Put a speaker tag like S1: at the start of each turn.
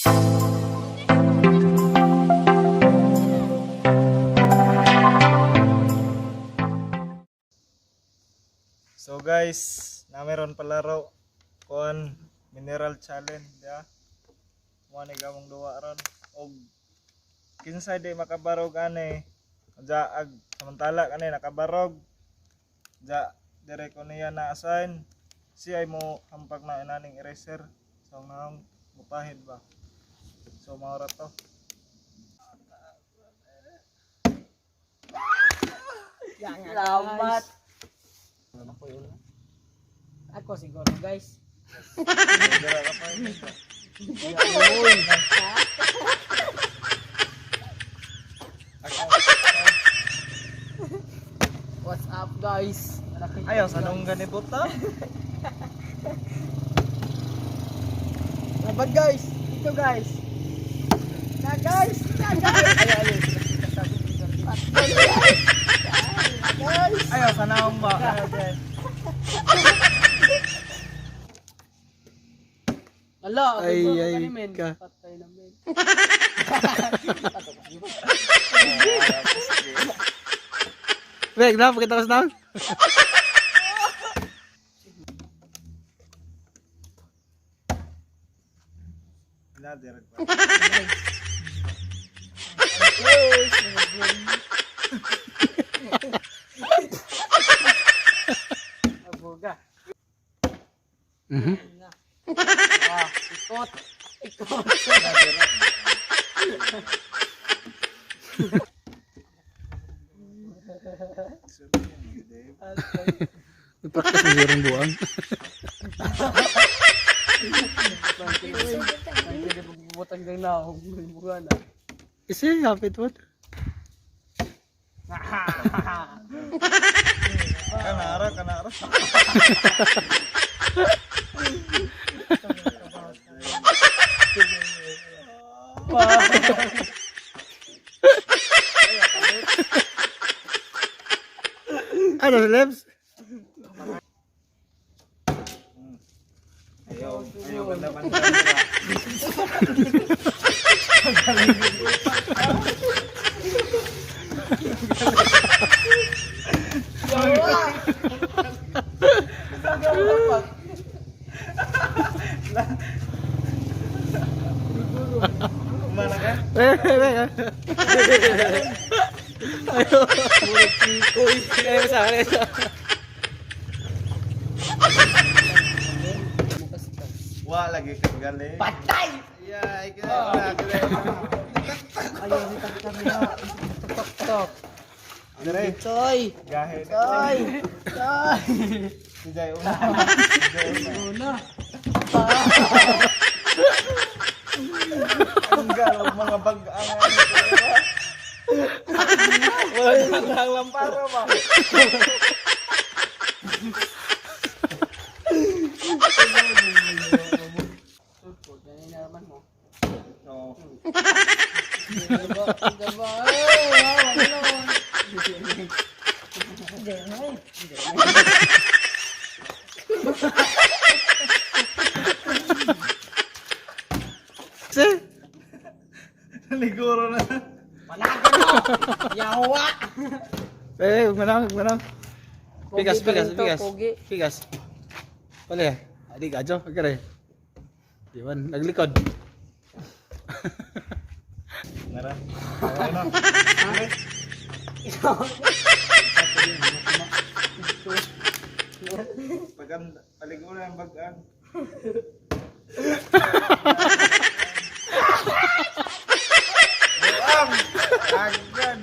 S1: So guys, na meron palaro kuan mineral challenge ya. Mo ni gamong duwa ron og kinsay di makabarog ani. Ja ag samantala kani nakabarog. Ja dire ko niya na assign siya ay mo hampak na inaning eraser. So naong mupahid ba. So mao ra to.
S2: Salamat. Ako siguro, guys.
S1: Dira ka pa yun.
S2: What's up, guys?
S1: Ayaw sa nung ganibot ta.
S2: Laban, guys. Ito, guys. Na, guys. Na, guys. Ay, ay, ay. Guys.
S1: Ayaw sa naong ba. Ayaw, guys.
S2: Ala,
S3: Ay,
S2: ako
S3: ay,
S2: kani, men.
S3: ka.
S2: Patay na, men.
S3: Wait, na, pakita ko sa naon.
S1: Na dire pa.
S2: Abuga.
S3: Mhm.
S2: Ah, ikot. Ikot.
S3: Nag-practice na siguro ang buwang.
S2: Pwede pagbubutang ng naong. Buga na.
S3: Kasi, happy to.
S1: Kanara, kanara.
S3: Ano, Lebs?
S1: Ayaw, ayaw ganda banda. Mana ka?
S3: Wait, wait, wait. Ayaw. Uy, ayaw sa akin.
S1: Wa lagi kang galing.
S2: Patay!
S1: Yeah, kaya na, kaya.
S2: Ayaw, ni tak na. Tok tok.
S1: Dire,
S2: Toy!
S1: gahe.
S2: Toy! Toy!
S1: Si Jai una. Si Jai una.
S2: Una.
S1: Ang galog mga bag-ang. Wala nang lamparo ba?
S2: Sulpod, ganyan na naman mo.
S1: Oo.
S2: Diba? Diba? Ay, wow, ano? Hindi, ay.
S3: Kasi,
S1: Naliguro na.
S2: Palagan mo! Yawa!
S3: eh, huwag mo na, huwag mo na. Pigas,
S2: Pogi pa
S3: pigas,
S2: rin to,
S3: pigas.
S2: pogi.
S3: Pigas. Pala, adi ka, Jo. Agre. Di ba, naglikod.
S1: Nara. Okay na. Paganda, paligo na ang bagaan. Buang! Agad!